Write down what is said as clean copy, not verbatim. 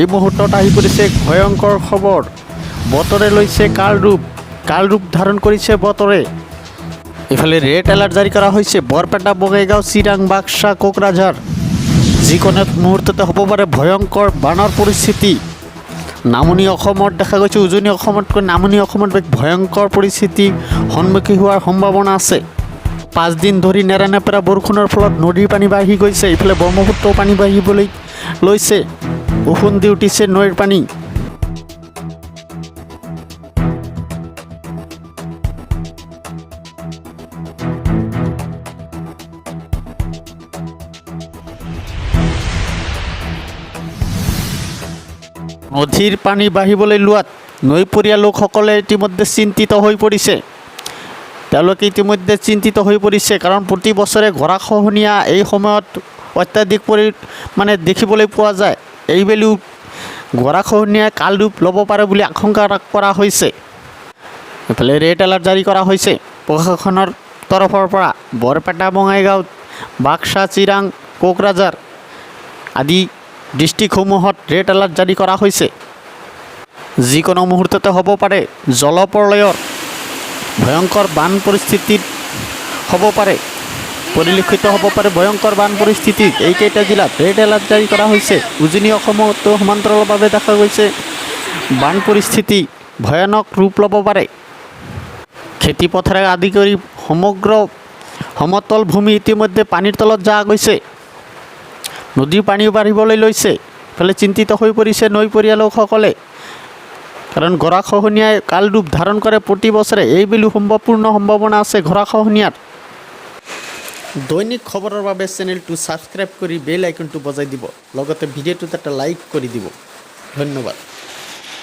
এই মুহূৰ্তত আহি পৰিছে এক ভয়ংকৰ খবৰ। বতৰে লৈছে কাল ৰূপ, কাল ৰূপ ধাৰণ কৰিছে বতৰে। ইফালে ৰেড এলাৰ্ট জাৰি কৰা হৈছে বৰপেটা, বঙাইগাঁও, চিৰাং, বাক্সা, কোকৰাঝাৰ। যিকোনো মুহূৰ্ততে হ'ব পাৰে ভয়ংকৰ বানৰ পৰিস্থিতি। নামনি অসমত দেখা গৈছে, উজনি অসমতকৈ নামনি অসমত এক ভয়ংকৰ পৰিস্থিতিৰ সন্মুখীন হোৱাৰ সম্ভাৱনা আছে। 5 দিন ধৰি নেৰানেপেৰা বৰষুণৰ ফলত নদীৰ পানী বাঢ়ি গৈছে। ইফালে ব্ৰহ্মপুত্ৰও পানী বাঢ়িবলৈ লৈছে। উফন্দি উঠিছে নৈৰ পানী। নদীৰ পানী বাঢ়িবলৈ লোৱাত নৈপৰীয়া লোকসকলে ইতিমধ্যে চিন্তিত হৈ পৰিছে। তেওঁলোকে ইতিমধ্যে চিন্তিত হৈ পৰিছে, কাৰণ প্ৰতি বছৰে গৰাখহনীয়া এই সময়ত অত্যাধিক পৰিমাণে দেখিবলৈ পোৱা যায়। এইবেলিও গৰাখহনীয়াই কালৰূপ ল'ব পাৰে বুলি আশংকা কৰা হৈছে। ইফালে ৰেড এলাৰ্ট জাৰি কৰা হৈছে প্ৰশাসনৰ তৰফৰ পৰা। বৰপেটা, বঙাইগাঁও, বাক্সা, চিৰাং, কোকৰাঝাৰ আদি ডিষ্ট্ৰিক্টসমূহত ৰেড এলাৰ্ট জাৰি কৰা হৈছে। যিকোনো মুহূৰ্ততে হ'ব পাৰে জলপ্ৰলয়ৰ ভয়ংকৰ বান পৰিস্থিতিত হ'ব পাৰে, পৰিলক্ষিত হ'ব পাৰে ভয়ংকৰ বান পৰিস্থিতি। এইকেইটা জিলাত ৰেড এলাৰ্ট জাৰি কৰা হৈছে। উজনি অসমতো সমান্তৰালভাৱে দেখা গৈছে বান পৰিস্থিতি ভয়ানক ৰূপ ল'ব পাৰে। খেতি পথাৰে আদি কৰি সমগ্ৰ সমতল ভূমি ইতিমধ্যে পানীৰ তলত জাহ গৈছে। নদীৰ পানীও বাঢ়িবলৈ লৈছে। ইফালে চিন্তিত হৈ পৰিছে নৈপৰীয়া লোকসকলে, কাৰণ গৰাখহনীয়াই কালৰূপ ধাৰণ কৰে প্ৰতি বছৰে। এইবেলিও সম্ভৱপূৰ্ণ সম্ভাৱনা আছে গৰাখহনীয়াৰ। দৈনিক খবৰৰ বাবে চেনেলটো ছাবস্ক্ৰাইব কৰি বেল আইকনটো বজাই দিব, লগতে ভিডিঅ'টোত এটা লাইক কৰি দিব। ধন্যবাদ।